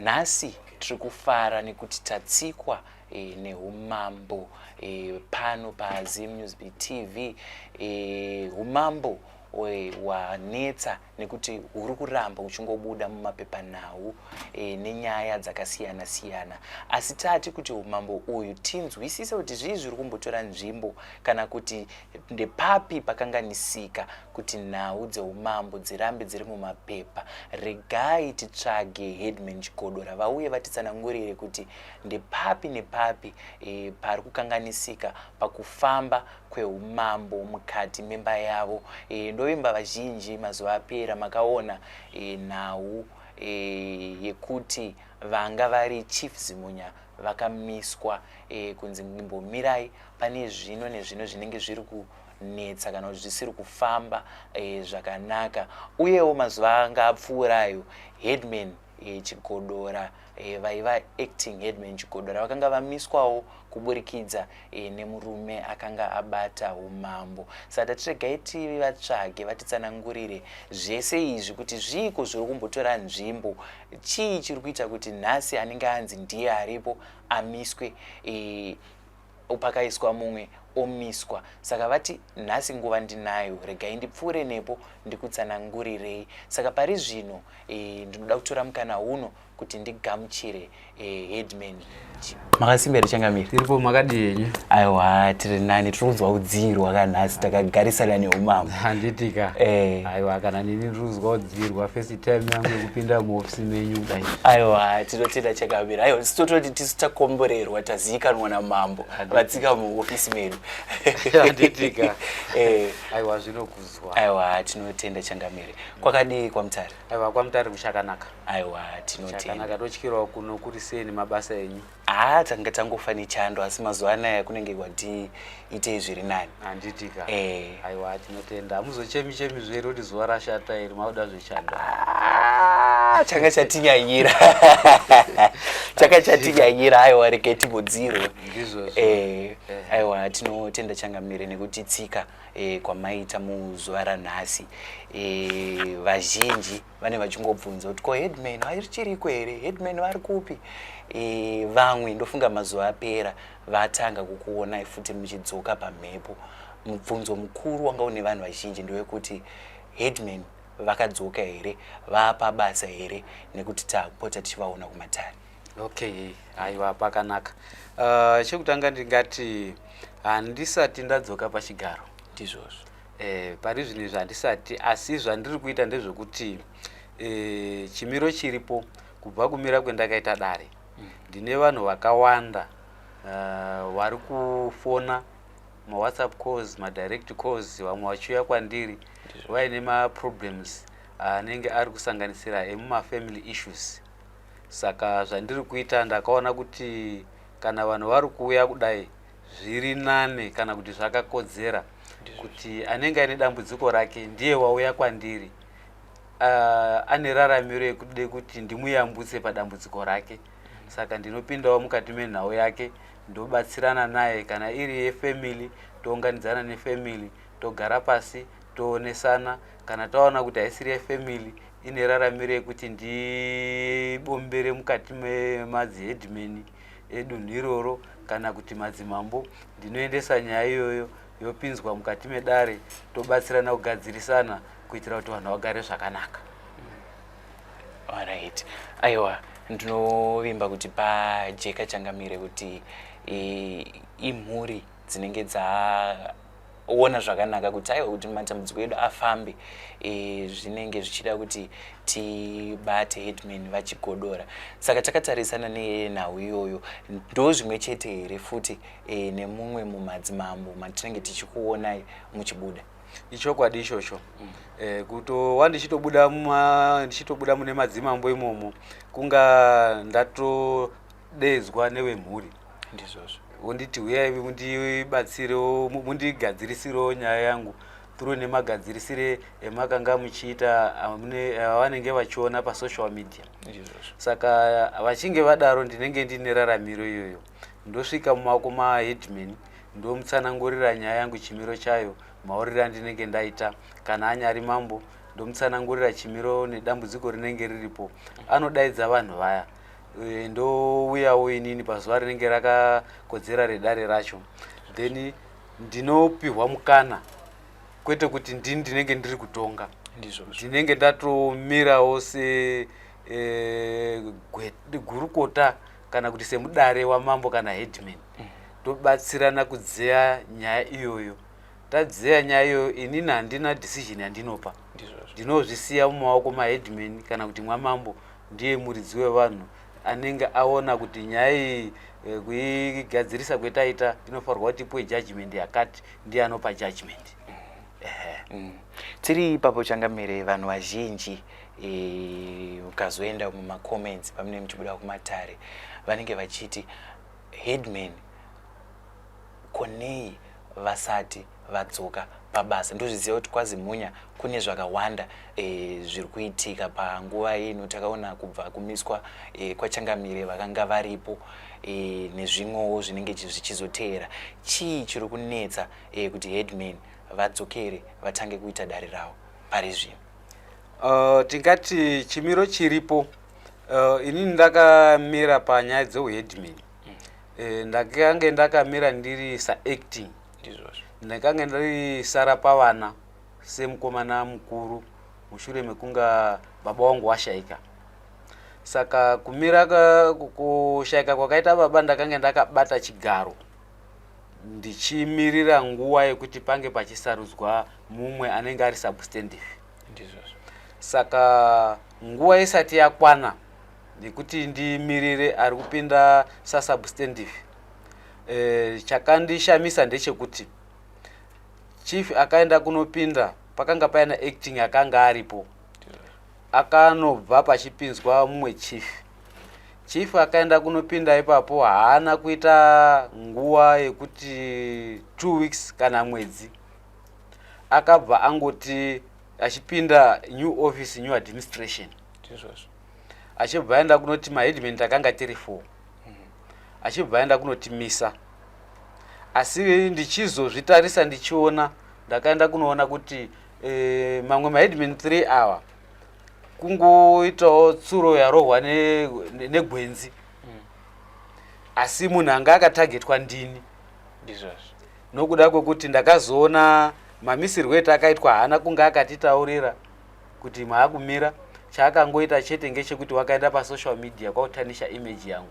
Nhasi tiri kufara nekuti tatsikwa neumambo pano paZim Newsbeat TV. Umambo hwanetsa nekuti huri kuramba uchingobuda mumapepanhau nenyaya dzakasiyana siyana, asi tati kuti umambo uyu tinzwisise kuti zvii zviri kumbotora nzvimbo kana kuti ndepapi pakanganisika kuti nhau dzeumambo dzirambe dziri mumapepa. Regai titsvage Headman Chigodora vauye vatitsanangurire kuti ndepapi nepapi pari kukanganisika pakufamba kweumambo mukati memba yavo. Ndovimba vazhinji mazuva apera makaona nhau yekuti vanga vari Chief Zimunya vakamiswa kunzi mimbomirai, pane zvino nezvino zvinenge zviri kunetsa kana kuti zvisiri kufamba zvakanaka. Uyewo mazuva anga apfuurayo, Headman Chigodora, vaiva acting Headman Chigodora, vakanga vamiswawo kuburikidza nemurume akanga abata umambo. Saka tatiregai tivatsvage vatitsanangurire zvese izvi kuti zviiko zviri kumbotora nzvimbo, chii chiri kuita kuti nhasi anenge anzi ndiye aripo amiswe, pakaiswa mumwe omiswa. Saka vati nhasi nguva ndinayo, regai ndipfuure nepo ndikutsanangurirei. Saka pari zvino ndinoda kutora mukana uno kuti ndigamuchire Headman. Makasimba here, changamire? Tiripo, makadii henyu? Aiwa, tiri nani, tiri kunzwa kudziyirwa kanhasi takagarisana neumambo. Handitika? Aiwa, kana nini ndiri kunzwa kudziyirwa, first time yangu yekupinda muofisi menyu kudai. Aiwa, tinotenda, changamire. Aiwa, tisu tototi tisu takomborerwa, tazivikanwa namambo vatsika muofisi medu. Handitika? Aiwa, zvinokuzwa. Aiwa, tinotenda, changamire. Kwakadii kwaMutare? Aiwa, kwaMutare kuchakanaka. Aiwa, tinotenda. Chakanaka, totyirawo kuno. Kuri sei nemabasa enyu? Haa, tanga tangofa nechando, asi mazuva anaya kunenge kwati itei zviri nani. Handitika? Aiwa, tinotenda. Hamuzochemi chemi zveri kuti zuva rashata iri, makuda zvechando? Ah, changa chatinyanyira, changa chatinyanyira. Aiwa, regai timbodzirwe. Ndizvozvo. Aiwa, tinotenda, changamire, nekuti tsika kwamaita muzuva ranhasi. Vazhinji vane vachingobvunza kuti ko headman vachiriko here, headman vari kupi? Vamwe ndofunga mazuva apera vatanga kukuonai futi muchidzoka pamhepo. Mubvunzo mukuru wanga une vanhu vazhinji ndewekuti headman vakadzoka here, vapa basa here, nekuti takupota tichivaona kumatare. Okay, aiwa, pakanaka. Chekutanga ndingati handisati ndadzoka pachigaro. Ndizvozvo. Pari zvino izvi handisati, asi zvandiri kuita ndezvekuti chimiro chiripo kubva kumira kwendakaita dare, ndine vanhu vakawanda vari kufona, maWhatsApp calls, madirect calls, vamwe vachiuya kwandiri vaine maproblems anenge ari kusanganisira emumafamily issues. Saka zvandiri kuita, ndakaona kuti kana vanhu vari kuuya kudai, zviri nane kana kuti zvakakodzera kuti anenge aine dambudziko rake ndiye wauya kwandiri, ane raramiro yekude kuti ndimuyambutse padambudziko rake. Saka ndinopindawo mukati menhau yake, ndobatsirana naye. Kana iri yefamily, tounganidzana nefamily, togara pasi, toonesana. Kana taona kuti haisiri yefamily, ine raramiro yekuti ndibombere mukati memadziheadman edunhu iroro kana kuti madzimambo, ndinoendesa nyaya iyoyo, yopinzwa mukati medare, tobatsirana kugadzirisana kuitira kuti vanhu vagare zvakanaka. Alright, aiwa, ndinovimba kuti pajeka, changamire, kuti imhuri dzinenge dzaona zvakanaka kuti aiwa, kuti matambudziko edu afambe, zvinenge zvichida kuti tibate headman vaChigodora. Saka takatarisana nenhau iyoyo, ndo zvimwe chete here futi nemumwe mumadzimambo matinenge tichikuonai muchibuda? Ichokwadi ichocho. Kutova ndichitobuda ndichitobuda mune madzimambo imomo, kunga ndatodedzwa nevemhuri. Ndizvozvo. Wonditi uyai mundibatsirewo, mundigadzirisirewo nyaya yangu through nemagadzirisire emakanga muchiita avanenge vachiona pasocial media. Ndizvozvo. Saka vachinge vadaro, ndinenge ndine raramiro iyoyo, ndosvika mumaoko maheadman, ndomutsanangurira nyaya yangu, chimiro chayo, mauriro andinenge ndaita. Kana anyari mambo, ndomutsanangurira chimiro nedambudziko rinenge riripo. Anodaidza vanhu vaya. Ndouyawo inini pazuva rinenge rakakodzera redare racho, then ndinopihwa mukana, kwete kuti ndini ndinenge ndiri kutonga. Ndinenge ndatomirawo se gurukota kana kuti semudare wamambo kana headman. Tobatsirana kudzeya nyaya iyoyo. Tadzeya nyaya iyoyo, inini handina decision yandinopa. Ndinozvisiya mumaoko maheadman kana kuti mwamambo, ndiye muridzi wevanhu anenge aona kuti nyaya iyi, kuigadzirisa kwetaita, inofanirwa kuti ipuwe judgment yakati, ndiye anopa judgment. Tiri ipapo, changamire, vanhu vazhinji, ukazoenda mumacomments pamunenge muchibuda kumatare, vanenge vachiti headman konei vasati vadzoka pabasa. Ndozviziva kuti kwaZimunya kune zvakawanda zviri kuitika panguva ino. Takaona kubva kumiswa kwachangamire vakanga varipo, nezvimwewo zvinenge zvichizoteera. Chii chiri kunetsa kuti headman vadzokere vatange kuita dare ravo pari zvino? Tingati chimiro chiripo, inini ndakamira panyaya dzeuheadman. Ndakange ndakamira ndiri saacting. Ndakange ndiri sara pavana semukomana mukuru mushure mekunga baba wangu washaika. Saka kumira kushaika kwakaita baba, ndakange ndakabata chigaro ndichimirira nguva yekuti pange pachisarudzwa mumwe anenge ari substantive. Saka nguva isati yakwana yekuti ndimirire ari kupinda sasubstantive, chakandishamisa ndechekuti chief akaenda kunopinda pakanga paina acting akanga aripo, akanobva pachipinzwa mumwe chief. Chief akaenda kunopinda ipapo haana kuita nguva yekuti 2 weeks kana mwedzi, akabva angoti achipinda, new office, new administration. Achibva aenda kunoti maheadman takanga tiri four, achibva aenda kunotimisa. Asi ndichizozvitarisa, ndichiona, ndakaenda kunoona kuti mamwe maheadman 3 awa kungoitawo tsuro yarohwa negwenzi, asi munhu anga akatagetwa ndini. Nokuda kwekuti ndakazoona mamisirwo etakaitwa, haana kunge akatitaurira kuti maakumira. Chaakangoita chete ngechekuti wakaenda pasocial media kwakutarnisha image yangu.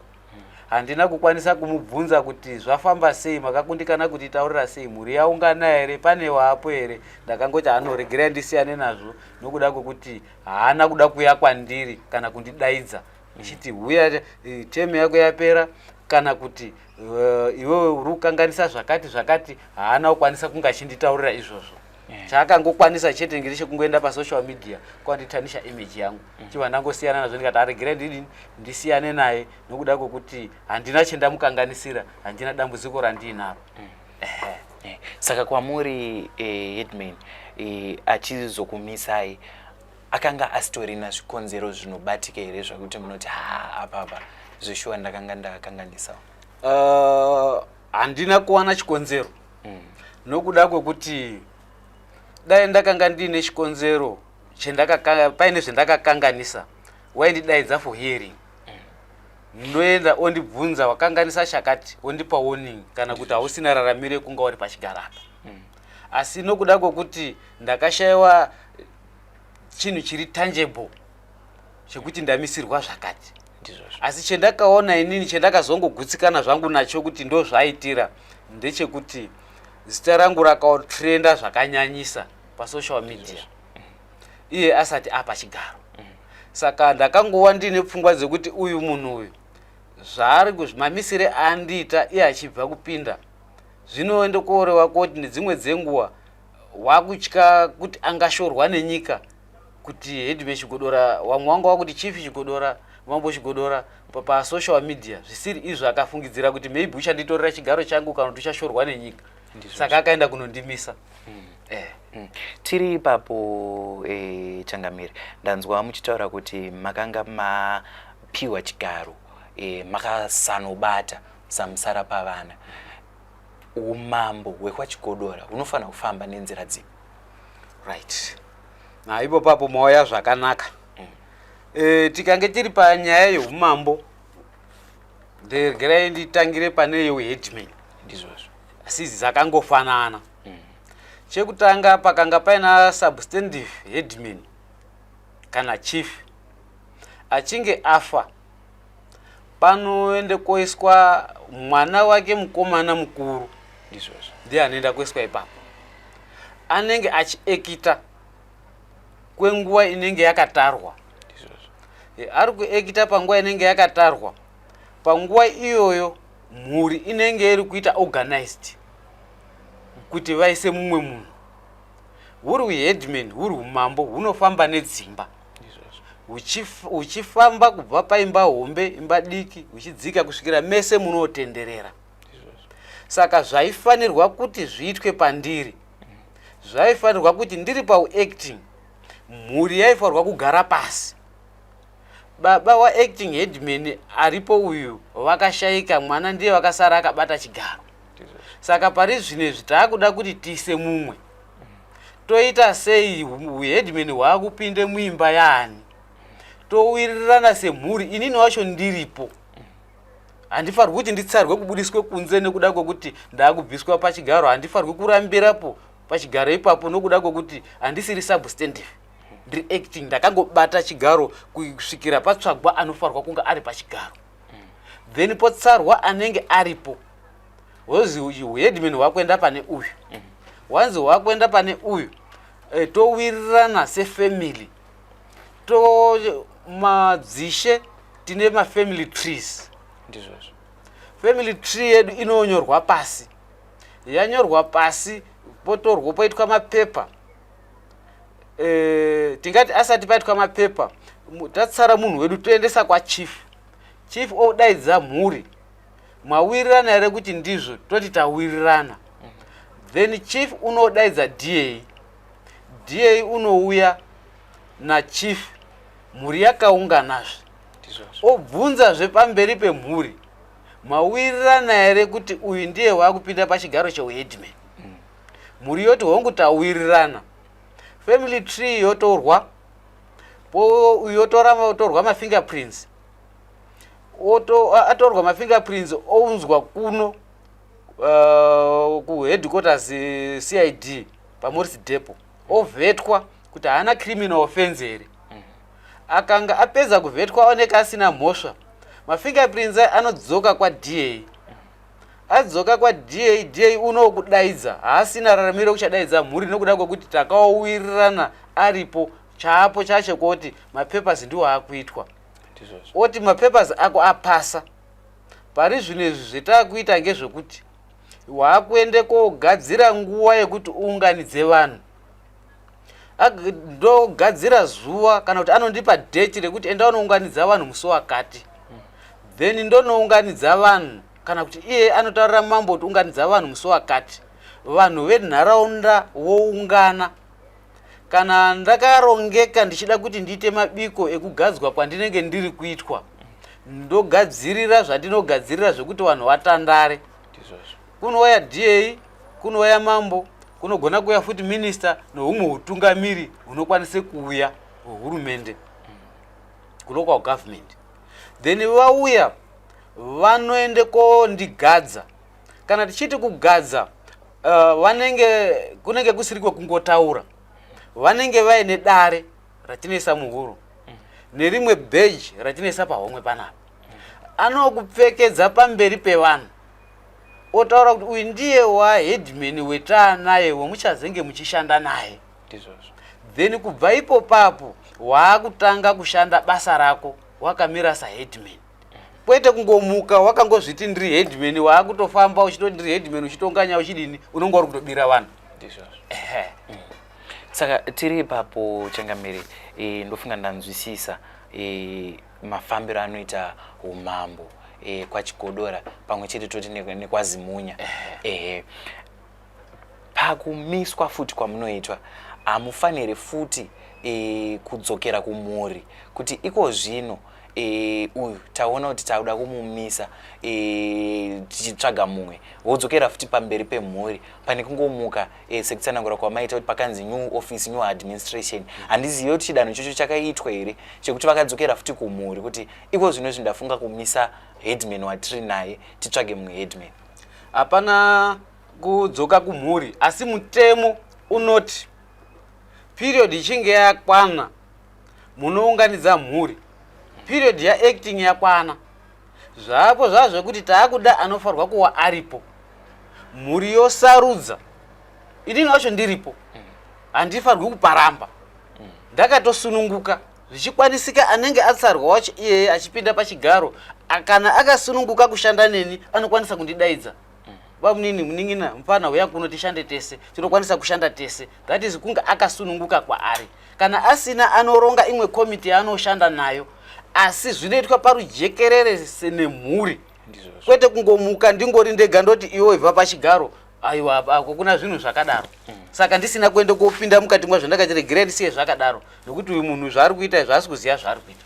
Handina kukwanisa kumubvunza kuti zvafamba sei, makakundikana kutitaurira sei, mhuri yaungana here, pane waapo here. Ndakangoti anoregerai ndisiyane nazvo, nokuda kwekuti haana kuda kuya kwandiri kana kundidaidza ichiti huya, term yako yapera, kana kuti iwewe uri kukanganisa zvakati zvakati. Haana kukwanisa kunge achinditaurira izvozvo. Chaakangokwanisa chete ngechekungoenda pasocial media kwanditarnisha image yangu. Chibva ndangosiyana nazvo, ndikati aregerai ndidini, ndisiyane naye, nokuda kwekuti handina chendamukanganisira, handina dambudziko randiinaro. Ehe. Saka kwamuri, headman achizokumisai, akanga asitorina zvikonzero zvinobatika here zvakuti munoti ha, apapa zveshuwa ndakanga ndakakanganisawo? Handina kuwana chikonzero, nokuda kwekuti dai ndakanga ndiine chikonzero paine zvendakakanganisa, waindidaidza for hearing, ndoenda, ondibvunza wakanganisa chakati, ondipa warning kana kuti hausina raramiro yekunga uri pachigaro apa. Asi nokuda kwekuti ndakashayiwa chinhu chiri tangible chekuti ndamisirwa zvakati, asi chendakaona inini, chendakazongogutsikana zvangu nacho kuti ndo zvaitira, ndechekuti zita rangu rakatrenda zvakanyanyisa pasocial media iye asati apa chigaro. Saka ndakangova ndiine pfungwa dzekuti uyu munhu uyu zvaari mamisire aandiita iye achibva kupinda, zvinoende kuorewa kuti nedzimwe dzenguva wakutya kuti angashorwa nenyika kuti headman Chigodora, vamwe vanga vakuti chief Chigodora, mambo Chigodora pasocial media zvisiri izvo, akafungidzira kuti maybe uchanditorera chigaro changu kana kuti uchashorwa nenyika. Saka akaenda kunondimisa. Tiri ipapo, changamire, ndanzwa muchitaura kuti makanga mapiwa chigaro, makasanobata samusara pavana. Umambo hwekwaChigodora hunofanira kufamba nenzira dzipi? Right, na ipo papo mauya zvakanaka. Tikange tiri panyaya yeumambo. Nderegerai nditangire pane yeuheadman. Ndizvozvo. Asi dzakangofanana. Chekutanga, pakanga paina substantive headman kana chief achinge afa, panoende koiswa mwana wake mukomana mukuru. Ndizvozvo. Ndiye anoenda kuiswa ipapo, anenge achiacta kwenguva inenge yakatarwa. Ndizvozvo. Ari kuacta panguva inenge yakatarwa. Panguva iyoyo mhuri inenge iri kuita organized kuti vaise mumwe munhu. Huri uheadman, huri umambo hunofamba nedzimba. Ndizvozvo. Huchifamba kubva paimba hombe, imba diki, huchidzika kusvikira mese munotenderera. Ndizvozvo. Saka zvaifanirwa kuti zviitwe pandiri, zvaifanirwa kuti ndiri pauacting, mhuri yaifanirwa kugara pasi. Baba waacting headman aripo uyu vakashayika, mwana ndiye vakasara akabata chigaro. Ndizvozvo. Saka pari zvino izvi taakuda kuti tiise mumwe, toita sei? Headman hwaakupinde muimba yaani? Towirirana semhuri. Inini wacho ndiripo, handifanirwi kuti nditsarwe kubudiswe kunze nekuda kwekuti ndaakubviswa pachigaro. Handifanirwi kurambirapo pachigaro ipapo nokuda kwekuti handisiri substantive, ndiri acting, ndakangobata chigaro kusvikira patsvagwa anofanirwa kunge ari pachigaro. Then potsarwa anenge aripo, wozi headman hwakuenda pane uyu, wanzi hwakuenda pane uyu. Towirirana sefamily, to madzishe tine mafamily trees. Ndizvozvo. Family tree yedu inonyorwa pasi. Yanyorwa pasi, potorwa, poitwa mapepa. Tingati asati paitwa mapepa, tatsara munhu wedu, toendesa kwachief. Chief odaidza mhuri: "Mawirirana here kuti ndizvo?" Toti tawirirana. Then chief unodaidza DA. DA unouya nachief, mhuri yakaunganazve. Ndizvozvo. Obvunzazve pamberi pemhuri: "Mawirirana here kuti uyu ndiye waakupinda pachigaro cheuheadman?" Mhuri yoti, "Hongu, tawirirana." Family tree yotorwa, yotora, torwa mafingerprints. Atorwa mafingerprints, ounzwa kuno kuheadquarters CID paMorris Depot, ovhetwa kuti haana criminal offense here. Akanga apedza kuvhetwa, aoneka asina mhosva, mafingerprints aya anodzoka kwaDA. Adzoka kwaDA, DA unokudaidza. Haasina raramiro kuchadaidza mhuri nokuda kwekuti takawirirana aripo. Chaapo chacho kuti mapapers ndiwo akuitwa. Ndizvozvo. Oti mapapers ako apasa. Pari zvino izvi zvetaakuita ngezvekuti waakuende kogadzira nguva yekuti uunganidze vanhu. Ndogadzira zuva kana kuti anondipa date rekuti enda unounganidza vanhu musi wakati. Then ndonounganidza vanhu, kana kuti iye anotaurira mambo kuti unganidza vanhu musi wakati. Vanhu venharaunda voungana. Kana ndakarongeka ndichida kuti ndiite mabiko ekugadzwa kwandinenge ndiri kuitwa, ndogadzirira zvandinogadzirira zvekuti vanhu vatandare. Ndizvozvo. Kunouya DA, kunouya mambo, kunogona kuuya futi minista nohumwe utungamiri hunokwanise kuuya hwehurumende, kulocal government. Then vauya, vanoende kondigadza. Kana tichiti kugadza, vanenge kunenge kusiri kwekungotaura. Vanenge vaine dare ratinoisa muhuro nerimwe bheji ratinoisa pahomwe panapa. Anokupfekedza pamberi pevanhu, otaura kuti uyu ndiye waheadman wetaanaye wemuchazenge muchishanda naye. Ndizvozvo. Then kubva ipo papo waakutanga kushanda basa rako wakamira saheadman, kwete kungomuka wakangozviti ndiri headman, waakutofamba uchitoti ndiri headman, uchitonganya, uchidini, unonge uri kutobira vanhu. Ndizvozvo. Ehe. Saka tiri ipapo, changamire, ndofunga ndanzwisisa mafambiro anoita umambo kwaChigodora pamwe chete toti nekwaZimunya. Ehe, pakumiswa futi kwamunoitwa, hamufaniri futi kudzokera kumhuri kuti iko zvino Uyu taona kuti takuda kumumisa, tichitsvaga mumwe, wodzokera futi pamberi pemhuri, pane kungomuka, sekutsanangura kwamaita kuti pakanzi new office, new administration. Handizivi kuti chidanho ichocho chakaitwa here, chekuti vakadzokera futi kumhuri kuti iko zvino izvi ndafunga kumisa headman watiri naye, titsvage mumwe headman. Hapana kudzoka kumhuri, asi mutemo unoti period ichinge yakwana munounganidza mhuri. Period yaacting yakwana, zvapo zvava zvekuti taakuda anofanirwa kuva aripo, mhuri yosarudza. Inini wacho ndiripo, handifanirwi kuparamba, ndakatosununguka. Zvichikwanisika, anenge atsarwa wacho iyeye achipinda pachigaro, kana akasununguka kushanda neni, anokwanisa kundidaidza, "Bamunini, munin'ina, mufana, uya kuno tishande tese." Tinokwanisa kushanda tese. That is kunge akasununguka kwaari. Kana asina, anoronga imwe komiti yaanoshanda nayo, asi zvinoitwa parujekerere nemhuri. Ndizvozvo. Kwete kungomuka ndingori ndega ndoti, "Iwe ibva pachigaro." Aiwa, ako kuna zvinhu zvakadaro. Saka ndisina kuenda kopinda mukati mwazvo, ndakati regerai ndisiye zvakadaro, nokuti uyu munhu zvaari kuita zvaasi kuziva zvaari kuita.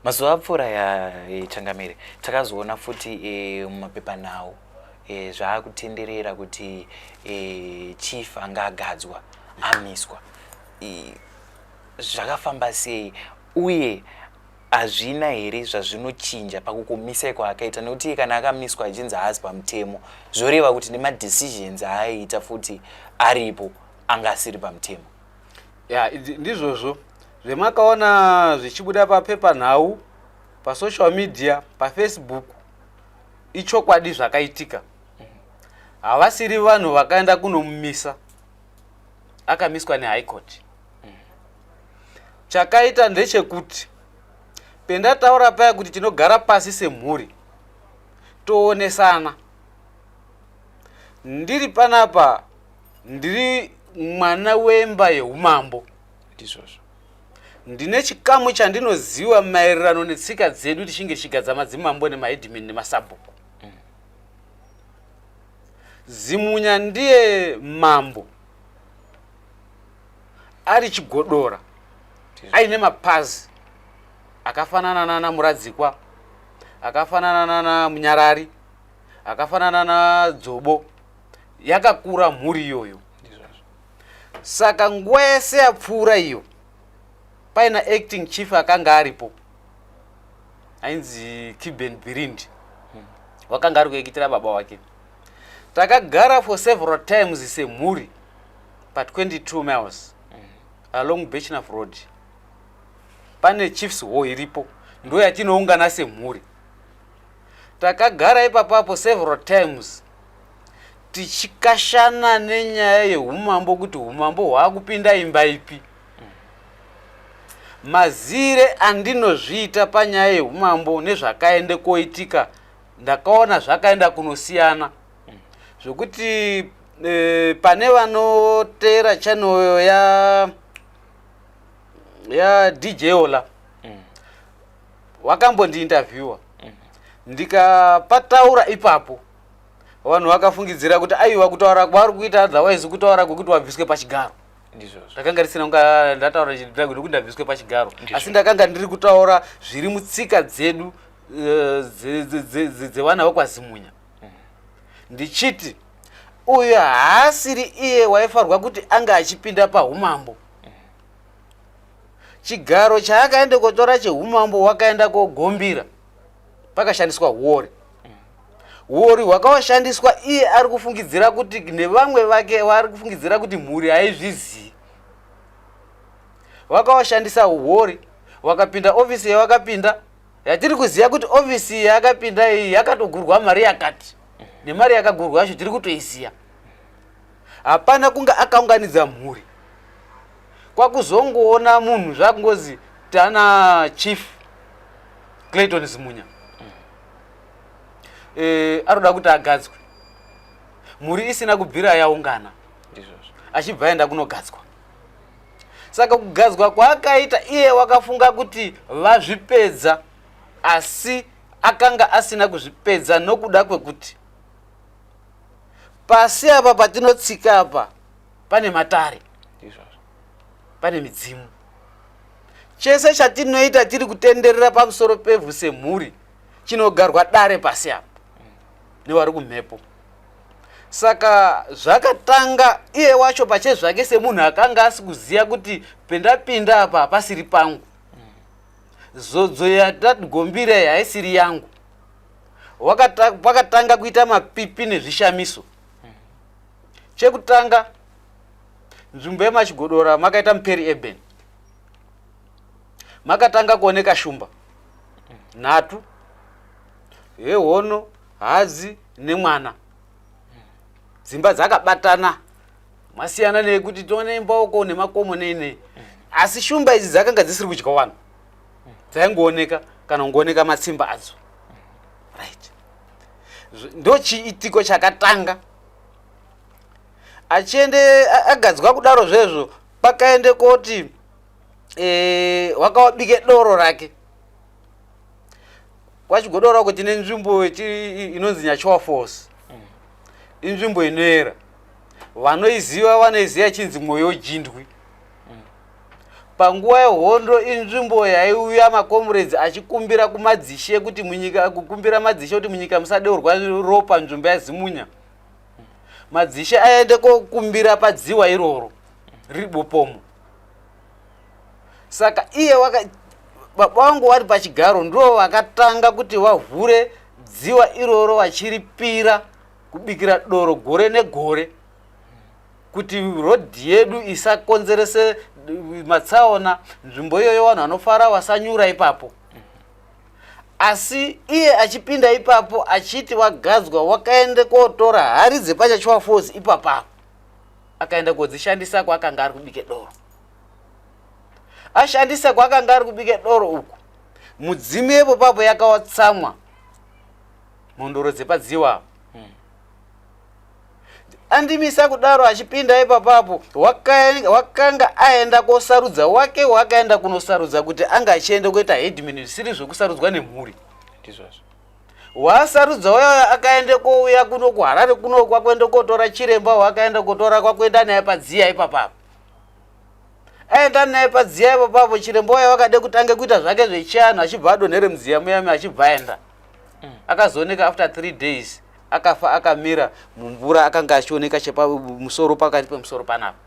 Mazuva apfuura ya, changamire, takazoona futi mumapepanhau zvaakutenderera kuti chief anga agadzwa amiswa. Zvakafamba sei, uye hazvina here zvazvinochinja pakukumisai kwaakaita? Nekuti iye kana akamiswa achinzi haasi pamutemo, zvoreva kuti nemadecisions aaiita futi aripo anga asiri pamutemo. Ya, ndizvozvo zvemakaona zvichibuda papepanhau, pasocial media, paFacebook. Ichokwadi zvakaitika. Havasiri vanhu vakaenda kunomumisa, akamiswa nehigh court. Chakaita ndechekuti pendataura paya kuti tinogara pasi semhuri toonesana. Ndiri panapa, ndiri mwana wemba yeumambo. Ndizvozvo. Ndine chikamu chandinoziva maererano netsika dzedu tichinge tichigadza madzimambo nemaheadman nemasabhuku. Zimunya ndiye mambo ari Chigodora aine mapazi akafanana nana Muradzikwa, akafanana nana Munyarari, akafanana naDzobo. Yakakura mhuri iyoyo. Ndizvozvo. Saka nguva yese yapfuura iyo paina acting chief akanga aripo ainzi Kiben Birindi, wakanga ari kuekitira baba wake. Takagara for several times semhuri pa22 Miles along Birchenough Road, pane chief's hall iripo, ndo yatinoungana semhuri. Takagara ipapapo several times tichikashana nenyaya yeumambo, kuti umambo hwaakupinda imba ipi. Mazire andinozviita panyaya yeumambo nezvakaende koitika, ndakaona zvakaenda kunosiyana, zvokuti pane vanoteera channel ya DJ Ola wakambondiinterviewa, ndikapataura ipapo, vanhu vakafungidzira kuti aiwa, kutaura kwaari kuita otherwise kutaura kwekuti wabviswe pachigaro. Ndizvozvo. Ndakanga ndisina kunga ndataura nekuti ndabviswe pachigaro, asi ndakanga ndiri kutaura zviri mutsika dzedu, dzevana vekwaZimunya, ndichiti uyu haasiri iye waifanirwa kuti anga achipinda paumambo. Chigaro chaakaenda kotora cheumambo, wakaenda kogombira, pakashandiswa huori. Huori hwakawashandiswa, iye ari kufungidzira kuti nevamwe vake vari kufungidzira kuti mhuri haizvizii. Vakawashandisa huori, wakapinda ofisi yawakapinda, yatiri kuziva kuti ofisi yaakapinda iyi yakatogurwa mari yakati, nemari yakagurwa yacho tiri kutoiziya. Hapana kunge akaunganidza mhuri. Kwakuzongoona munhu zvakungozi tana Chief Clayton Zimunya, arikuda kuti agadzwe, mhuri isina kubvira yaungana. Ndizvozvo. Achibva aenda kunogadzwa. Saka kugadzwa kwaakaita, iye wakafunga kuti vazvipedza, asi akanga asina kuzvipedza, nokuda kwekuti pasi apa patinotsika apa pane matare, Ndizvozvo. pane midzimu. Chese chatinoita tiri kutenderera pamusoro pevhu semhuri chinogarwa dare pasi apa nevari kumhepo. Saka zvakatanga iye wacho pachezvake semunhu akanga asi kuziva kuti pendapinda apa hapasiri pangu, zodzo yatagombira iyi haisiri yangu. Pakatanga kuita mapipi nezvishamiso. Chekutanga, nzvimbo yemaChigodora makaita muperi urban, makatanga kuoneka shumba nhatu, yehono, hadzi nemwana. Dzimba dzakabatana, masiyana nekuti tione imba uko nemakomo nei nei, asi shumba idzi dzakanga dzisiri kudya vanhu, dzaingooneka kana kungooneka matsimba adzo. Right, ndo chiitiko chakatanga. Achiende agadzwa kudaro zvezvo, pakaende koti wakawabike doro rake kwaChigodora uko. Tine nzvimbo inonzi Nyachowa Falls, inzvimbo inoera, vanoiziva vanoiziva, ichinzi Mwoyo Jindwi. Panguva yehondo inzvimbo yaiuya macomrades achikumbira kumadzishe kuti munyika, kukumbira madzishe kuti munyika musadeurwa ropa, nzvimbo yaZimunya. Madzishe aende kokumbira padziwa iroro riri Bopomo. Saka iye waka baba vangu vari pachigaro ndo vakatanga kuti vavhure dziwa iroro, vachiripira kubikira doro gore negore kuti rodhi yedu isakonzerese matsaona. Nzvimbo iyoyo vanhu vanofara vasanyura ipapo. Asi iye achipinda ipapo achiti wagadzwa, wakaende kotora hari dzepaChachiwa Falls ipapapo, akaenda kodzishandisa kwaakanga ari kubike doro. Ashandisa kwaakanga ari kubike doro uku, mudzimu yepo papo yakawatsamwa, mhondoro dzepadziwa andimisa kudaro. Achipinda ipapapo, wakanga aenda kosarudza wake, wakaenda kunosarudza kuti anga achienda kuita headman, zvisiri zvekusarudzwa nemhuri. Ndizvozvo. Wasarudza uya, akaende kouya kuno kuHarare kuno, kwakuenda kotora chiremba, wakaenda kotora, kwakuenda naye padziya ipapapo. Aenda naye padziya ipapapo, chiremba uya wakade kutange kuita zvake zvechianhu, achibva adonhere mudziya muyami, achibva aenda. Akazooneka after 3 days akafa, akamira mumvura, akanga achioneka chepamusoro, pakati pemusoro panapa.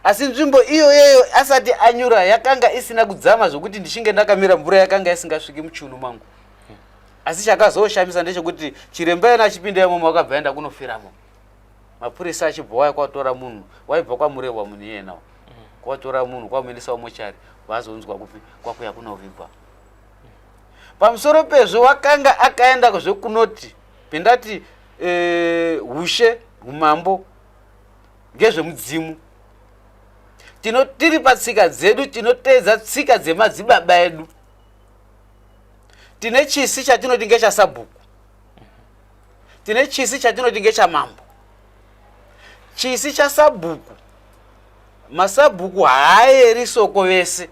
Asi nzvimbo iyoyeyo asati anyura yakanga isina kudzama zvokuti ndichinge ndakamira mvura yakanga isingasviki muchiuno mangu. Asi chakazoshamisa ndechekuti chiremba ena achipinda imomo, akabva aenda kunofiramo. Mapurisa achibva waya kwatora munhu, waibva kwaMurehwa munhu iyena, kwatora munhu kwamuendesa kumochari, vazonzwa kupi kwakuya kunovigwa. Pamusoro pezvo, wakanga akaenda zvekunoti pendati ushe umambo ngezvemudzimu. Tiri patsika dzedu, tinoteedza tsika dzemadzibaba edu. Tine chisi chatinoti ngechasabhuku, tine chisi chatinoti ngechamambo. Chisi chasabhuku, masabhuku haaeri soko vese.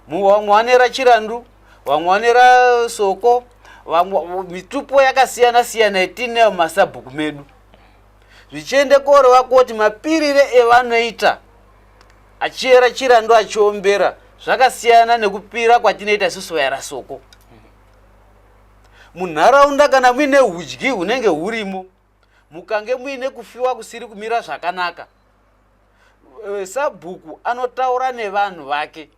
Vamwe vanera Chirandu, vamwe vanera Soko, vamwe mitupo yakasiyana siyana yetiinayo mumasabhuku medu, zvichiende koreva kuti mapirire evanoita achiyera Chirandu, achiombera, zvakasiyana nekupira kwatinoita isusu vayera Soko munharaunda. Kana muine udyi hunenge hurimo, mukange muine kufiwa kusiri kumira zvakanaka, sabhuku anotaura nevanhu vake,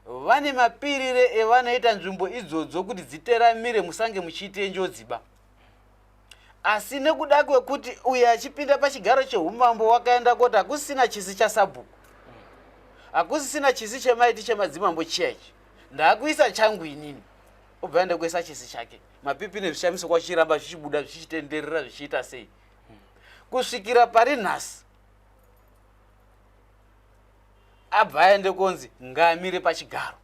vane mapirire evanoita nzvimbo idzodzo kuti dziteramire, musange muchiite njodzi ba. Asi nekuda kwekuti uyo achipinda pachigaro cheumambo wakaenda koti hakusisina chisi chasabhuku, hakusisina chisi chemaiti chemadzimambo chiya ichi, ndaakuisa changu inini, obva aenda kuisa chisi chake. Mapipi nezvishamiso kwachiramba zvichibuda, zvichitenderera, zvichiita sei, kusvikira pari nhasi abva aende konzi ngaamire pachigaro.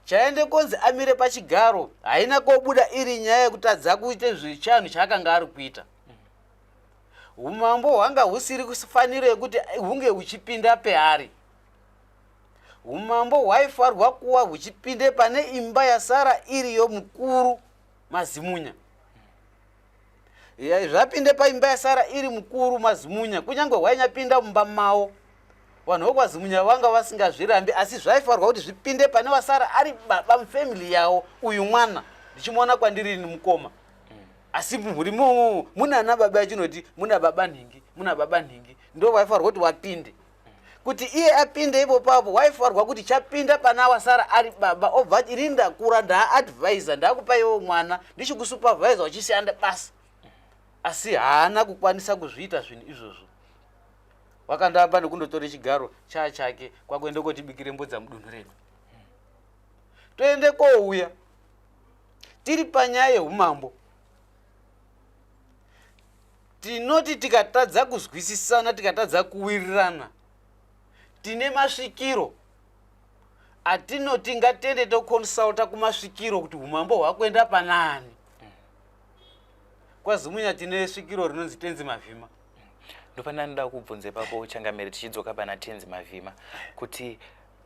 Chaende konzi amire pachigaro haina kobuda iri nyaya yekutadza kuite zvechanhu chaakanga ari kuita. Umambo hwanga husiri kufaniro yekuti hunge huchipinda peari. Umambo hwaifarwa kuwa huchipinde pane imba yasara iriyo mukuru Mazimunya. Zvapinde paimba yasara iri mukuru Mazimunya, kunyange hwainyapinda mumba mavo. Vanhu vokwaZimunya vanga vasingazvirambi, asi zvaifanirwa kuti zvipinde pane wasara ari baba mufamily yavo. Uyu mwana ndichimuona kwandiri ini mukoma, asi mumhuri imomo muna ana baba yachinoti muna baba nhingi, muna baba nhingi, ndo vaifanirwa kuti wapinde. Kuti iye apinde ipo papo waifanirwa kuti chapinda pana wasara ari baba, obva ati ini ndakura, ndaadvisa, ndakupa iwo mwana ndichikusupervisa uchishanda basa. Asi haana kukwanisa kuzviita zvinhu izvozvo. Wakandamba nekundotora chigaro chaa chake kwakuenda kotibikire mbodza mudunhu redu. Toende kouya tiri panyaya yeumambo, tinoti tikatadza kuzwisisana, tikatadza kuwirirana, tine masvikiro atinoti ngatende tokonsulta kumasvikiro kuti umambo hwakuenda panani. KwaZimunya tine svikiro rinonzi Tenzi Mavhima. Ndopana ndoda kubvunza ipapo, changamire, tichidzoka pana Tenzi Mavhima, kuti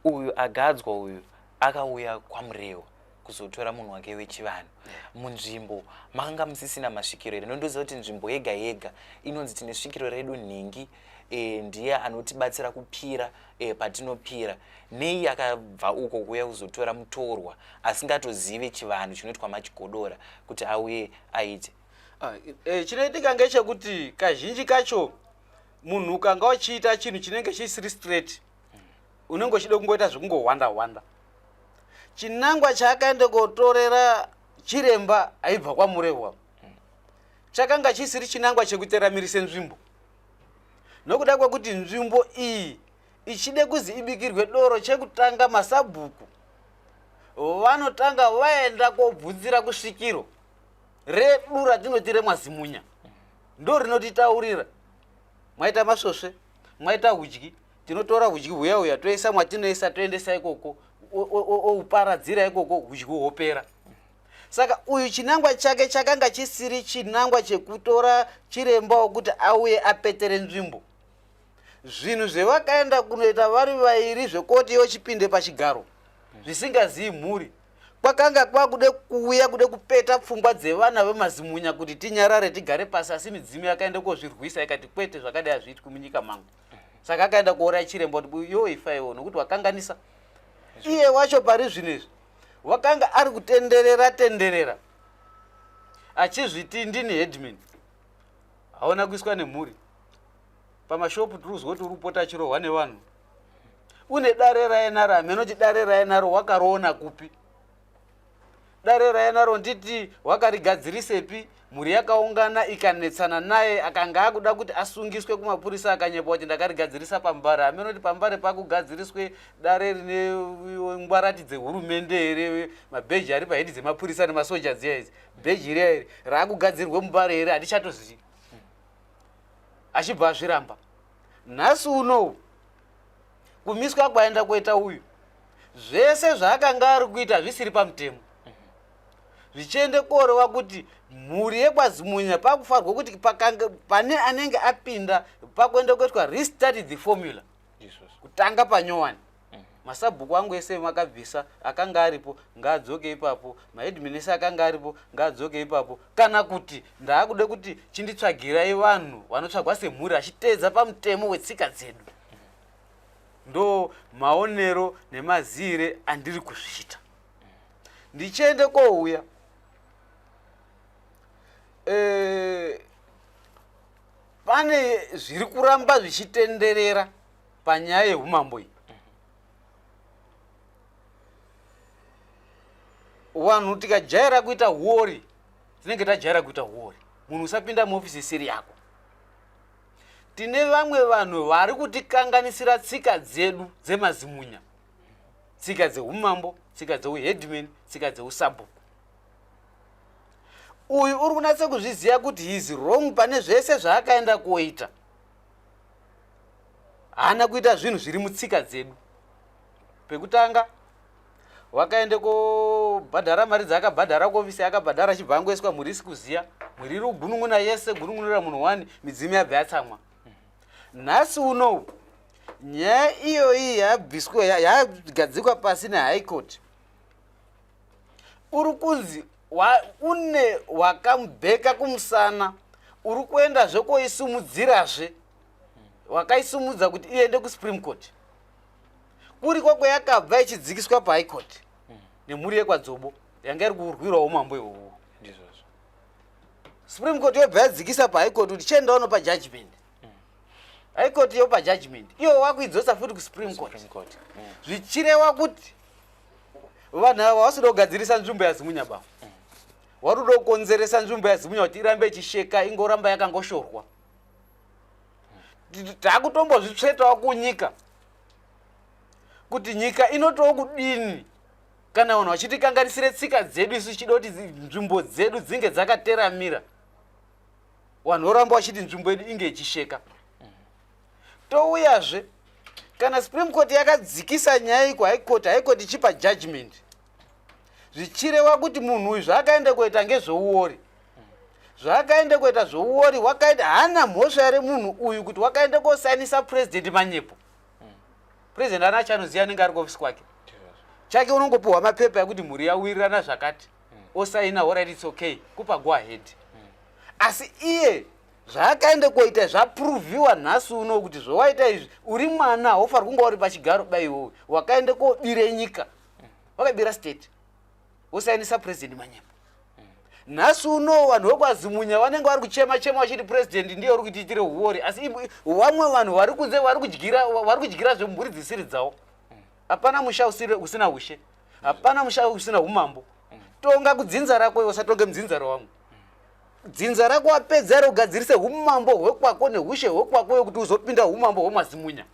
uyu agadzwa uyu akauya kwaMurewa kuzotora munhu wake wechivanhu, munzvimbo makanga musisina masvikiro here? Nondoziva kuti nzvimbo yega yega inonzi tine svikiro redu nhingi, ndiye anotibatsira kupira patinopira. Nei akabva uko kuuya kuzotora mutorwa asingatozive chivanhu chinoitwa machigodora kuti auye aite? Chinoitika ngechekuti kazhinji kacho munhu ukanga uchiita chinhu chinenge chisiri straight, unenge uchida kungoita zvekungohwanda hwanda. Chinangwa chaakaenda kotorera chiremba aibva kwaMurehwa chakanga chisiri chinangwa chekuteramirise nzvimbo, nokuda kwekuti nzvimbo iyi ichide kuzi ibikirwe doro, chekutanga masabhuku vanotanga vaenda kobvunzira kusvikiro redu ratinoti remwaZimunya, ndo rinotitaurira mwaita masvosve, mwaita hudyi. Tinotora hudyi huya huya toisa mwatinoisa, toendesa ikoko, ouparadzira ikoko, hudyi hwopera. Saka uyu chinangwa chake chakanga chisiri chinangwa chekutora chiremba wokuti auye apetere nzvimbo. Zvinhu zvevakaenda kunoita vari vairi zvekoti yochipinde pachigaro zvisingazii mhuri, kwakanga kwakude kuuya kude kupeta pfungwa dzevana vemaZimunya kuti tinyarare tigare pasi. Asi midzimu yakaenda kozvirwisa ikati kwete, zvakadai hazviitwi munyika mangu. Saka akaenda kuuraya chiremba kuti yo ifaiwo, nokuti wakanganisa. Iye wacho pari zvino izvi wakanga ari kutenderera tenderera achizviti ndini headman, haona kuiswa nemhuri pamashopu. Tiri kuzwa kuti uri kupota achirohwa nevanhu, une dare raenaro. Hamenoti dare raenaro wakaroona kupi dare raenaro, nditi wakarigadzirisepi? Mhuri yakaungana ikanetsana naye, akanga akuda kuti asungiswe kumapurisa, akanyepa kuti ndakarigadzirisa paMbare. Hamenoti paMbare pakugadziriswe dare rine ngwarati dzehurumende here? Mabheji ari pahedi dzemapurisa nemasoja dziya idzi, bheji riya iri raakugadzirwe muMbare here? Handichatozivi. Achibva azviramba. Nhasi unowu kumiswa kwaenda kuita uyu, zvese zvaakanga ari kuita zvisiri pamutemo, zvichiende koreva kuti mhuri yekwaZimunya pakufarwa kuti pane anenge apinda, pakuenda kuitwa restart the formula, kutanga panyowani. Masabhuku angu ese makabvisa akanga aripo ngaadzoke ipapo, maheadman ese akanga aripo ngaadzoke ipapo, kana kuti ndaakude kuti chinditsvagirai vanhu vanotsvagwa semhuri achiteedza pamutemo wetsika dzedu. Ndo maonero nemazire andiri kuzviita. Ndichiende kouya pane zviri kuramba zvichitenderera panyaya yeumambo iyi. Vanhu tikajaira kuita huori, tinenge tajaira kuita huori. Munhu usapinda muofisi isiri yako. Tine vamwe vanhu vari kutikanganisira tsika dzedu dzemaZimunya, tsika dzeumambo, tsika dzeuheadman, tsika dzeusabhuku. Uyu uri kunatsa kuzviziva kuti he is wrong pane zvese zvaakaenda koita. Haana kuita zvinhu zviri mutsika dzedu. Pekutanga wakaende kobhadhara mari dzaakabhadhara kuofisi, akabhadhara achibva angoiswa, mhuri isi kuziya, mhuri iri kugunun'una yese, gunun'unira munhu wani, midzimu yabva yatsamwa. Nhasi unowu nyaya iyoyi yabviswa, yagadzikwa pasi nehigh court. Uri kunzi une wakamubheka kumusana, uri kuendazve koisimudzirazve. Wakaisumudza kuti iende kuSupreme Court, kuri kwakwayakabva ichidzikiswa paHigh Court nemhuri yekwaDzobo yanga iri kurwirawo umambo ihwohwo. Ndizvozvo. Supreme Court yobva yadzikisa paHigh Court kuti chiendawo pa judgment. High Court yopa judgment, iwo wakuidzosa futi kuSupreme Court. Supreme Court. Zvichireva kuti vanhu ava vasida kugadzirisa nzvimbo yaZimunya baba, vari kuda kukonzeresa nzvimbo yaZimunya kuti irambe ichisheka, ingoramba yakangoshorwa. Takutombozvitsvetawo kunyika kuti nyika inotowo kudini kana vanhu vachitikanganisire tsika dzedu, isu tichida kuti nzvimbo dzedu dzinge dzakateramira, vanhu voramba vachiti nzvimbo yedu inge ichisheka. Touyazve, kana Supreme Court yakadzikisa nyaya iyi kuHigh Court, High Court ichipa judgment, zvichireva kuti munhu uyu zvaakaenda kuita ngezveuori, zvaakaenda kuita zveuori, wakaenda haana mhosva here munhu uyu kuti wakaenda kosainisa President manyepo? President ana chanoziva, anenge ari kuofisi kwake. Chake unongopiwa mapepa ekuti mhuri yawirirana zvakati, osaina, alright, it's okay, kupa go ahead. Asi iye zvaakaenda kuita zvaproviwa nhasi uno kuti zvawaita izvi, uri mwana, haufaniri kunga uri pachigaro baiwowe. Wakaenda kobire nyika, wakabira state, wosainisa President manyepo. Nhasi uno vanhu vekwaZimunya vanenge vari kuchema chema vachiti President ndiye uri kutiitire uori, asi vamwe vanhu vari kunze vari kudyira zvemhuri dzisiri dzavo. Hapana musha usina ushe, hapana musha usina umambo. Tonga kudzinza rako iwe, usatonge mudzinza rawamwe. Dzinza rako wapedza here ugadzirise umambo hwekwako neushe hwekwako wekuti uzopinda umambo hwemaZimunya?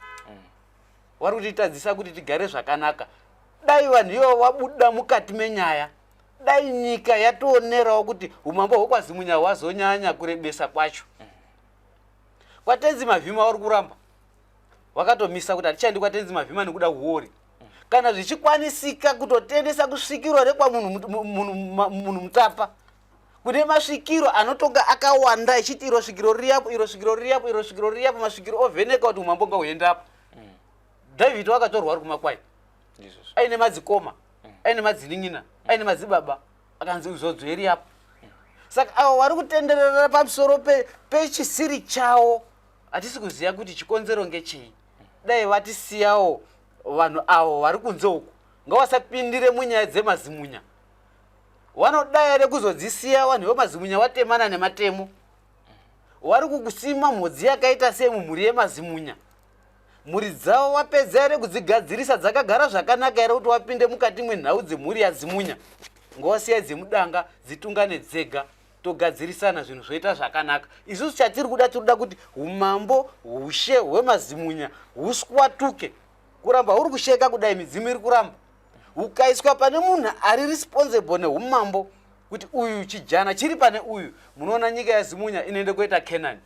Vari kutitadzisa kuti tigare zvakanaka. Dai vanhu ivavo vabuda mukati menyaya, dai nyika yatoonerawo kuti umambo hwekwaZimunya hwazonyanya kurebesa kwacho. Kwatenzi Mavhima vari kuramba vakatomisa kuti hatichaendi kwatenzi Mavhima nekuda uori. Kana zvichikwanisika kutotendesa kusvikiro rekwamunhu munhu mutapa, kune masvikiro anotonga akawanda echiti iro svikiro ririapo, iro svikiro ririapo, iro svikiro ririapo, masvikiro ovheneka kuti umambo ngauendapo. David wakatorwa ari kumakwai aine madzikoma, aine madzinin'ina, aine madzibaba, akanzi uzodzo iri apo. Saka avo vari kutenderera pamusoro pechisiri chavo, hatisi kuziva kuti chikonzero ngechei. Dai vatisiyawo vanhu avo vari kunze uku, ngavasapindire munyaya dzemaZimunya. Vanodai here kuzodzisiya vanhu vemaZimunya vatemana nematemo? Vari kukusima mhodzi yakaita sei mumhuri yemaZimunya? Mhuri dzavo wapedza here kudzigadzirisa, dzakagara zvakanaka here kuti wapinde mukati mwenhau dzemhuri yaZimunya? Ngavasiyai dzemudanga dzitungane dzega, togadzirisana, zvinhu zvoita zvakanaka. Isusu chatiri kuda, tiri kuda kuti umambo, ushe hwemaZimunya huswatuke. Kuramba huri kusheka kudai, midzimu iri kuramba. Ukaiswa pane munhu ari responsible neumambo kuti uyu chijana chiri pane uyu, munoona nyika yaZimunya inoende kuita Canaan,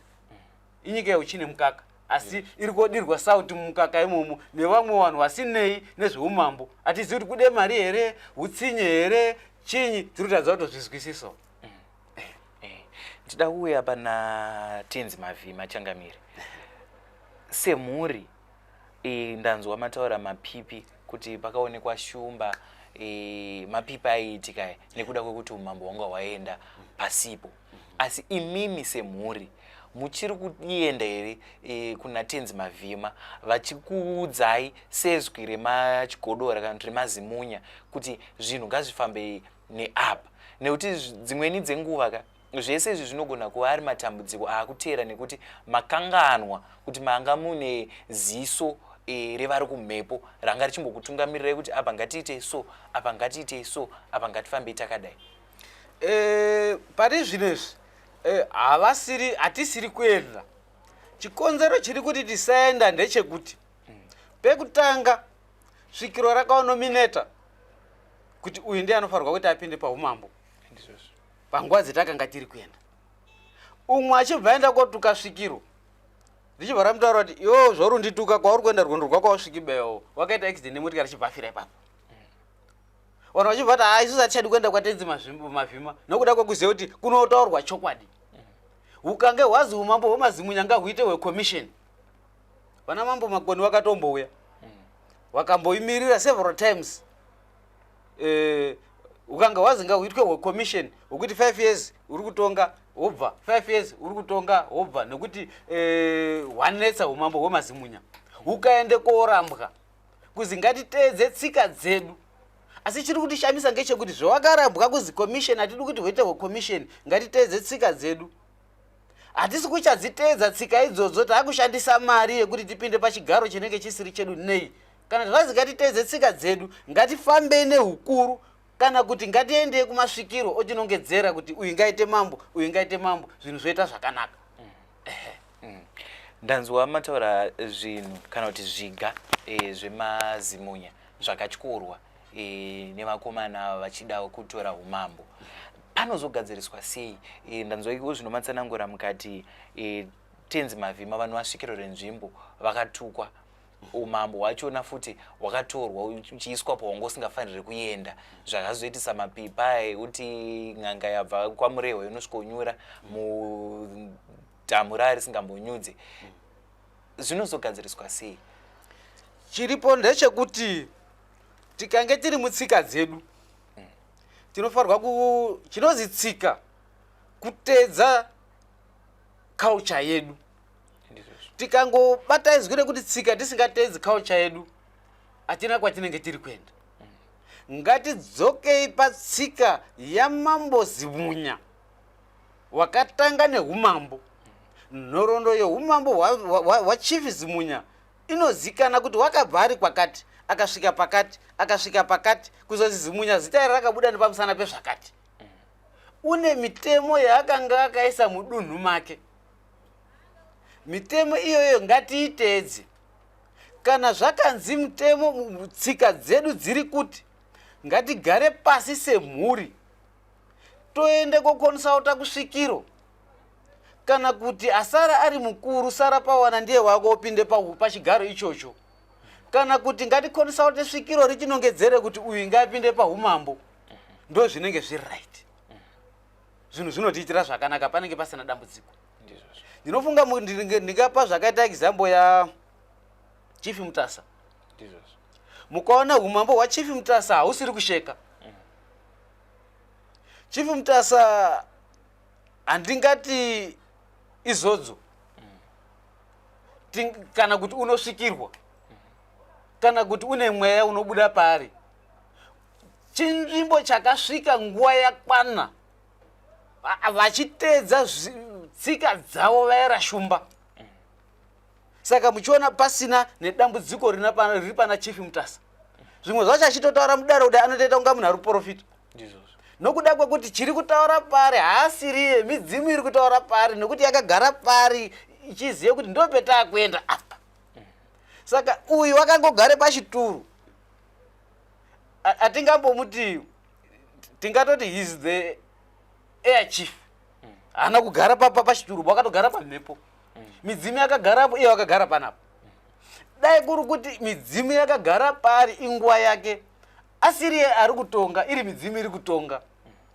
inyika yeuchi nemukaka, asi iri kodirwa sauti mumukaka imomo nevamwe vanhu vasinei nezveumambo. Hatizivi kuti kude mari here, utsinye here, chinyi, tiri kutadza kutozvizwisiso. Ndida kuuya pana Tenzi Mavhima. Changamire, semhuri ndanzwa mataura mapipi kuti pakaonekwa shumba, mapipi aiitika nekuda kwekuti umambo hwanga hwaenda pasipo. Asi imimi semhuri muchiri kuenda here kuna Tenzi Mavhima vachikuudzai sezwi remachigodora kana kuti remaZimunya kuti zvinhu ngazvifambe neapa? Nekuti dzimweni dzenguva ka, zvese izvi zvinogona kuva ari matambudziko aakuteera nekuti makanganwa kuti manga mune ziso revari kumhepo ranga richimbokutungamirirai kuti apa ngatiitei so, apa ngatiitei so, apa ngatifambei takadai. Pari zvino izvi havasiri, hatisiri kuenda. Chikonzero chiri kuti tisaenda ndechekuti pekutanga svikiro rakaonomineta kuti uyu ndiye anofanirwa kuti apinde paumambo. Panguva dzetakanga tiri kuenda, umwe achibva aenda kotuka svikiro, richibva ramutaura kuti iwewo zvauri undituka, kwauri kuenda rwendo rwako wasviki bewo, wakaita accident nemotikari, achibva afira ipapo. Vanhu vachibva kuti ha, isusu hatichadi kuenda kwatenzi Mavhima nokuda kwekuziva kuti kunotaurwa chokwadi. Ukange hwazi umambo hwemaZimunya ngahuite hwecommission, vana Mambo Makoni vakatombouya vakamboimirira several times. Ukanga hwazi ngahuitwe hwecommission hwekuti 5 years uri kutonga. Wobva 5 years uri kutonga, wobva nekuti hwanetsa umambo hwemazimunya, hukaende koorambwa kuzi ngatiteedze tsika dzedu. Asi chiri kutishamisa ngechekuti zvawakarambwa kuzi commission, hatidi kuti huite hwecommission, ngatiteedze tsika dzedu, hatisi kuchadziteedza tsika idzodzo. Taakushandisa mari yekuti tipinde pachigaro chinenge chisiri chedu. Nei? Kana zvazi ngatiteedze tsika dzedu, ngatifambei neukuru, kana kuti ngatiendei kumasvikiro otinongedzera kuti uyu ngaite mambo, uyu ngaite mambo, zvinhu zvoita zvakanaka. Ndanzwa mataura zvinhu kana kuti zviga zvemazimunya zvakatyorwa nevakomana ava vachida kutora umambo. Panozogadziriswa sei? Ndanzwa iko zvino matsanangura mukati Tenzi Mavhima vanovasvikiro renzvimbo vakatukwa, umambo hwachona futi hwakatorwa uchiiswa pawanga usingafaniri kuenda, zvakazoitisa mapipa ekuti n'anga yabva kwaMurehwa inosvikonyura mudhamu raa risingambonyudze. Zvinozogadziriswa sei? Chiripo ndechekuti tikange tiri mutsika dzedu, tinofanirwa ku chinozi tsika, kuteedza culture yedu. Tikangobata izwi rekuti tsika tisingateedzi culture yedu, hatina kwatinenge tiri kuenda. Ngatidzokei patsika yaMambo Zimunya wakatanga neumambo. Nhoroondo yeumambo hwaChief Zimunya inozikana kuti wakabva ari kwakati, akasvika pakati, akasvika pakati, kuzozi Zimunya zita iri rakabuda nepamusana pezvakati. Une mitemo yaakanga akaisa mudunhu make. Mitemo iyoyo ngatiiteedze. Kana zvakanzi mutemo, tsika dzedu dziri kuti ngatigare pasi semhuri, toende kokonsulta kusvikiro, kana kuti asara ari mukuru, sara pawana ndiye wako upinde pachigaro ichocho, kana kuti ngatikonsulte svikiro richinongedzere kuti uyu ngaapinde paumambo, ndo zvinenge zviri right. Zvinhu zvinotiitira zvakanaka, panenge pasina dambudziko. Ndinofunga ndingapa zvakaita example ya Chief Mutasa. Mukaona umambo hwaChief Mutasa hausiri kusheka. Chief Mutasa handingati izodzo kana kuti unosvikirwa kana kuti une mweya unobuda paari. Chinzvimbo chakasvika nguva yakwana vachiteedza tsika dzavo, vaera shumba. Saka muchiona pasina nedambudziko riri pana Chief Mutasa. Zvimwe zvacho achitotaura mudaro kudai, anotoita kunga munhu ari kuprofita, nokuda kwekuti chiri kutaura pari haasiriye, midzimu iri kutaura pari, nekuti yakagara pari ichiziva kuti ndo petaakuenda apa. Saka uyu wakangogare pachituru, hatingambomuti, tingatoti he's the air chief. Haana kugara pachituru, wakatogara pamhepo. Midzimu yakagarapo, iye wakagara panapa. Dai kuri kuti midzimu yakagara pari, inguva yake, asiriye ari kutonga, iri midzimu iri kutonga,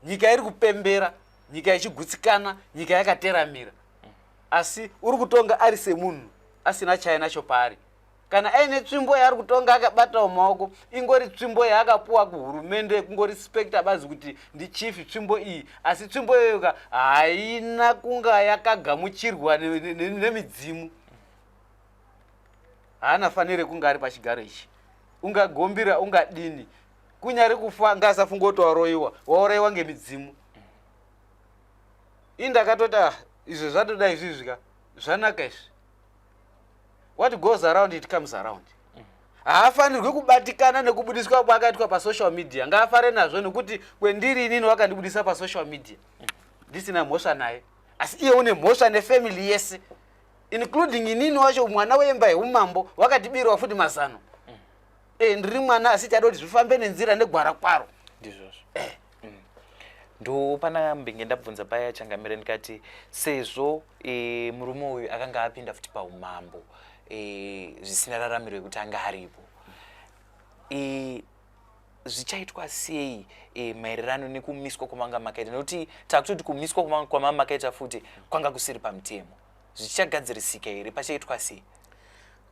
nyika iri kupembera, nyika ichigutsikana, nyika yakateramira. Asi uri kutonga ari semunhu asina chainacho paari. Kana aine tsvimbo yaari kutonga akabatawo maoko, ingori tsvimbo yaakapuwa kuhurumende kungorispekta bazi kuti ndichief tsvimbo iyi, asi tsvimbo iyoyo ka haina kunga yakagamuchirwa nemidzimu. Haana fanire kunge ari pachigaro ichi. Ungagombira, ungadini, kunyari kufa ngaasafunga kuti waroiwa, wauraiwa ngemidzimu. Ii, ndakatoti, ah, izvo zvatoda izvizvi ka zvanaka izvi. What goes around, it comes around. Haafanirwi kubatikana nekubudiswa kwaakaitwa pasocial media. Ngaafare nazvo, nekuti kwendiri inini wakandibudisa pasocial media ndisina mhosva naye, asi iye une mhosva nefamily yese, including inini wacho, mwana wemba yeumambo, wakatibirwa futi mazano. Ndiri mwana, asi chada kuti zvifambe nenzira negwara kwaro. Ndizvozvo. Ndo pana mbinge ndabvunza paya, changamire, ndikati sezvo murume uyu akanga apinda futi paumambo zvisina raramiro yekuti anga aripo, zvichaitwa sei maererano nekumiswa kwamanga makaita? Nekuti takutoti kumiswa kwamanga makaita futi kwanga kusiri pamutemo. Zvichagadzirisika here? Pachaitwa sei?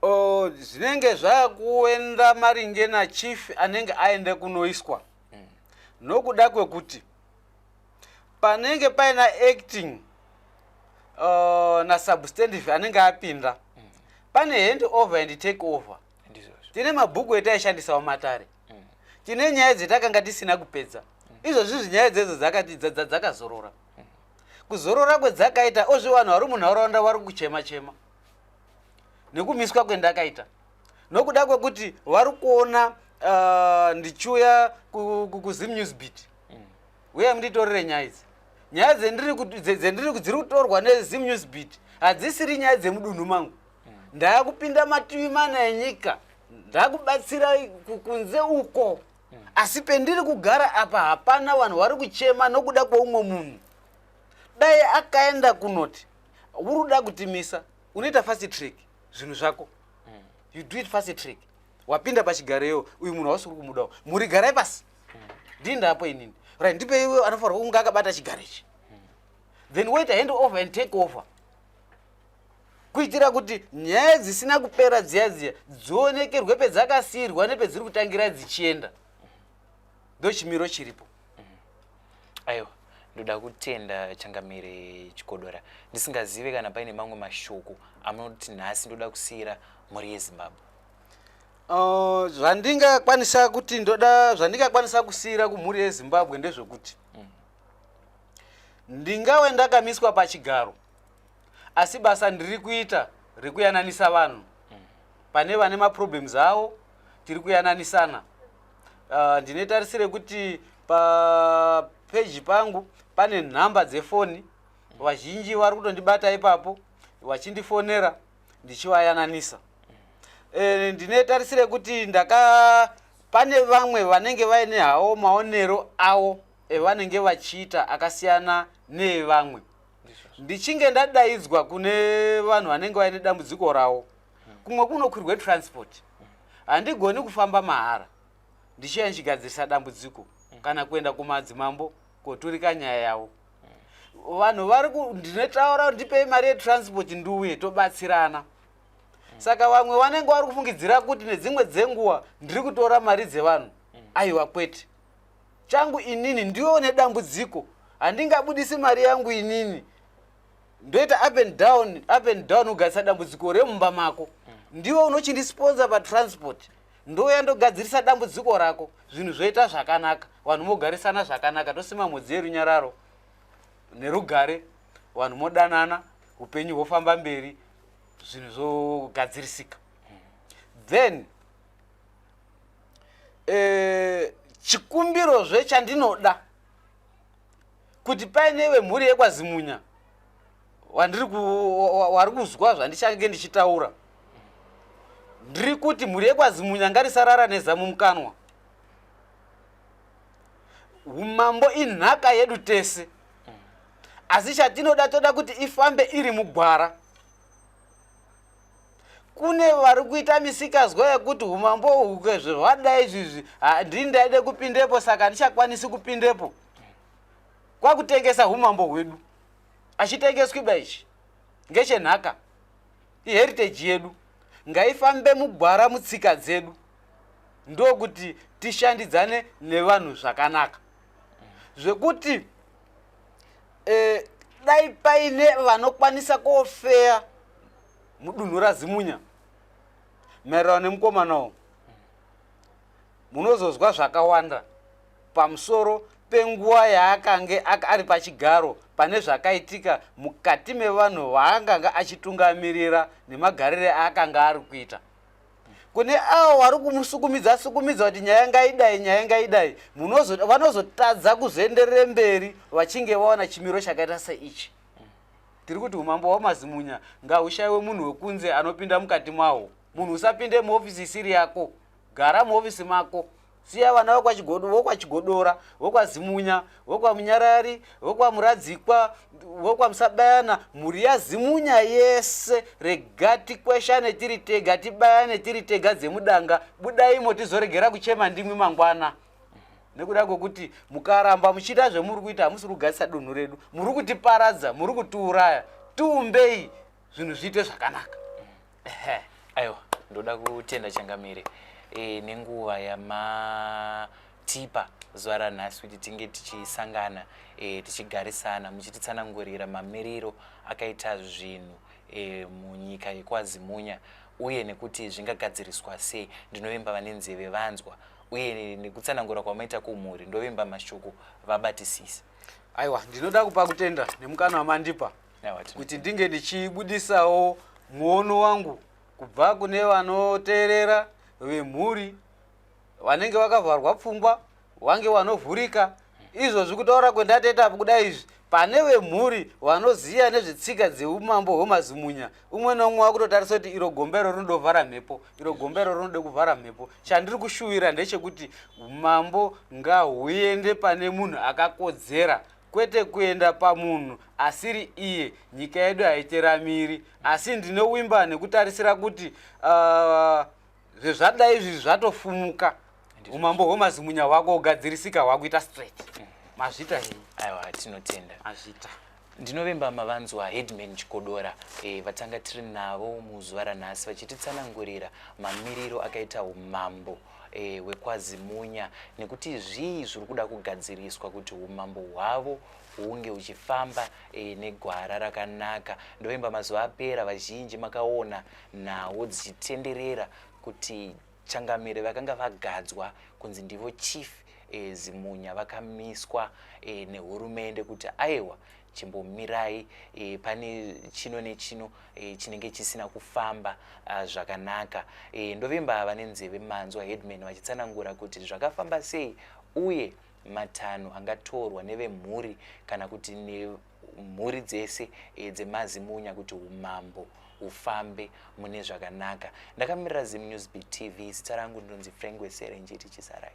Oh, zvinenge zvakuenda maringe nachief anenge aende kunoiswa, nokuda kwekuti panenge paina acting. Nasubstantive anenge apinda, pane hand over and take over. Ndizvozvo. Tine mabhuku etaishandisawo matare. Tine nyaya dzetakanga tisina kupedza. Izvozvi nyaya dzedzo dzakati dzakazorora. Kuzorora kwedzakaita ozvi, vanhu vari munharaunda vari kuchema chema nekumiswa kwendakaita, nokuda kwekuti vari kuona ndichiuya kuZim News Beat, uye munditorere nyaya idzi. Nyaya dzendiri dziri kutorwa neZim News Beat hadzisiri nyaya dzemudunhu mangu. Ndakupinda mativi mana enyika, ndakubatsira kunze uko, asi pendiri kugara apa hapana vanhu vari kuchema nokuda kweumwe munhu. Dai akaenda kunoti uri kuda kutimisa, unoita fast track zvinhu zvako, you do it fast track. Wapinda pachigareyo, uyu munhu hausi uri kumudawo, muri garai pasi, ndii ndapo inini, right, ndipe iwe anofanirwa kunge akabata chigaro ichi. Then woita hand over and take over, kuitira kuti nyaya dzisina kupera dziya dziya dzionekerwe pedzakasiyirwa nepedziri kutangira dzichienda. Ndo chimiro chiripo. Aiwa, ndoda kutenda, Changamire Chigodora. Ndisingazive kana paine mamwe mashoko amunoti nhasi ndoda kusiyira mhuri yeZimbabwe. Zvandingakwanisa kuti ndoda, zvandingakwanisa kusiyira kumhuri yeZimbabwe ndezvekuti ndingave ndakamiswa pachigaro, asi basa ndiri kuita rekuyananisa vanhu. Pane vane maproblems avo, tiri kuyananisana. Ndine tarisiro yekuti papeji pangu pane nhamba dzefoni, vazhinji vari kutondibata ipapo vachindifonera ndichivayananisa. Ndine tarisiro yekuti ndaka pane vamwe vanenge vaine hawo maonero avo evanenge vachiita akasiyana neevamwe. Ndichinge ndadaidzwa kune vanhu vanenge vaine dambudziko ravo, kumwe kunokwirwe transport, handigoni kufamba mahara ndichiya ndichigadzirisa dambudziko kana kuenda kumadzimambo koturika nyaya yavo. Vanhu vari ndinotaura, ndipei mari yetransport ndiuye tobatsirana. Saka vamwe vanenge vari kufungidzira kuti nedzimwe dzenguva ndiri kutora mari dzevanhu. Aiwa, kwete. Changu inini ndiwo nedambudziko, handingabudisi mari yangu inini ndoita up and down, up and down kugadzirisa dambudziko remumba mako. Ndiwe unochindisponsa patransport, ndouya ndogadzirisa dambudziko rako, zvinhu zvoita zvakanaka, vanhu mogarisana zvakanaka, tosima mhodzi yerunyararo nerugare, vanhu modanana, upenyu hwofamba mberi, zvinhu zvogadzirisika. Then chikumbirozve chandinoda kuti paine vemhuri yekwaZimunya wandiri wari kuzwa zvandichange ndichitaura, ndiri kuti mhuri yekwaZimunya ngarisarara nezamu mukanwa. Umambo inhaka yedu tese, asi chatinoda, toda kuti ifambe iri mugwara. Kune vari kuita misikazwa yekuti umambo uhwu hwadai izvizvi, ndini ndaide kupindepo, saka handichakwanisi kupindepo, kwakutengesa umambo hwedu. Achitengeswi ba, ichi ngechenhaka, iheritage yedu, ngaifambe mugwara mutsika dzedu, ndokuti tishandidzane nevanhu zvakanaka. Zvekuti dai paine vanokwanisa kofeya mudunhu raZimunya maererano nemukomanawo, munozozwa zvakawanda pamusoro penguva yaakange ari pachigaro, pane zvakaitika mukati mevanhu vaakanga achitungamirira nemagarire aakanga ari kuita. Kune avo vari kumusukumidza sukumidza kuti nyaya ngaidai, nyaya ngaidai, vanozotadza kuzoenderere mberi vachinge vaona chimiro chakaita seichi. Tiri kuti umambo hwamaZimunya ngahushayiwe munhu wekunze anopinda mukati mahwo. Munhu usapinde muofisi isiri yako, gara muofisi mako. Siya vana vokwaChigodora, vokwaZimunya, vokwaMunyarari, vokwaMuradzikwa, vokwaMusabayana, mhuri yaZimunya yese, rega tikweshane tiri tega, tibayane tiri tega dzemudanga. Budaimo tizoregera kuchema ndimwi mangwana, nekuda kwekuti mukaramba muchiita zvemuri kuita, hamusi kugadzisa dunhu redu, muri kutiparadza, muri kutiuraya. Tiumbei zvinhu zviite zvakanaka. Ehe. Aiwa, ndoda kutenda, Changamire, nenguva yamatipa. matipa zuva ranhasi kuti tinge tichisangana e, tichigarisana muchititsanangurira mamiriro akaita zvinhu e, munyika yekwaZimunya uye nekuti zvingagadziriswa sei. Ndinovimba vane nzeve vanzwa uye nekutsanangura kwamaita kumhuri, ndovimba mashoko vabatisisa. Aiwa, ndinoda kupa kutenda nemukana wamandipa kuti ndinge ndichibudisawo muono wangu kubva kune vanoteerera, vemhuri vanenge vakavharwa pfungwa vange vanovhurika. Izvozvi kutaura kwendatoita apo kudai izvi, pane vemhuri vanoziva nezvetsika dzeumambo hwemaZimunya, umwe neumwe wakutotarisa kuti iro gombero rinodovhara mhepo, iro gombero rinode kuvhara mhepo. Chandiri kushuvira ndechekuti umambo ngahuende pane munhu akakodzera, kwete kuenda pamunhu asiri iye. Nyika yedu haiteramiri, asi ndinovimba nekutarisira kuti zvezvadai izvi zvatofumuka, umambo hwemaZimunya hwako hugadzirisika, hwakuita straight. Mazvita henyu. Aiwa, tinotenda. Mazvita. Ndinovimba mavanzwa Headman Chikodora vatanga tiri navo muzuva ranhasi vachititsanangurira mamiriro akaita umambo hwekwaZimunya nekuti zvii zviri kuda kugadziriswa kuti umambo hwavo hunge huchifamba negwara rakanaka. Ndovimba mazuva apera vazhinji makaona nhau dzichitenderera kuti changamire vakanga vagadzwa kunzi ndivo Chief Zimunya vakamiswa nehurumende kuti aiwa, chimbomirai, pane chino nechino chinenge chisina kufamba zvakanaka. Ndovimba vane nzeve manzwa headman vachitsanangura kuti zvakafamba sei uye matanho angatorwa nevemhuri kana kuti nemhuri dzese dzemaZimunya kuti umambo hufambe mune zvakanaka. Ndakamirira Zim News BTV, zita rangu ndinonzi Frank Weserenjeti. Chisarai.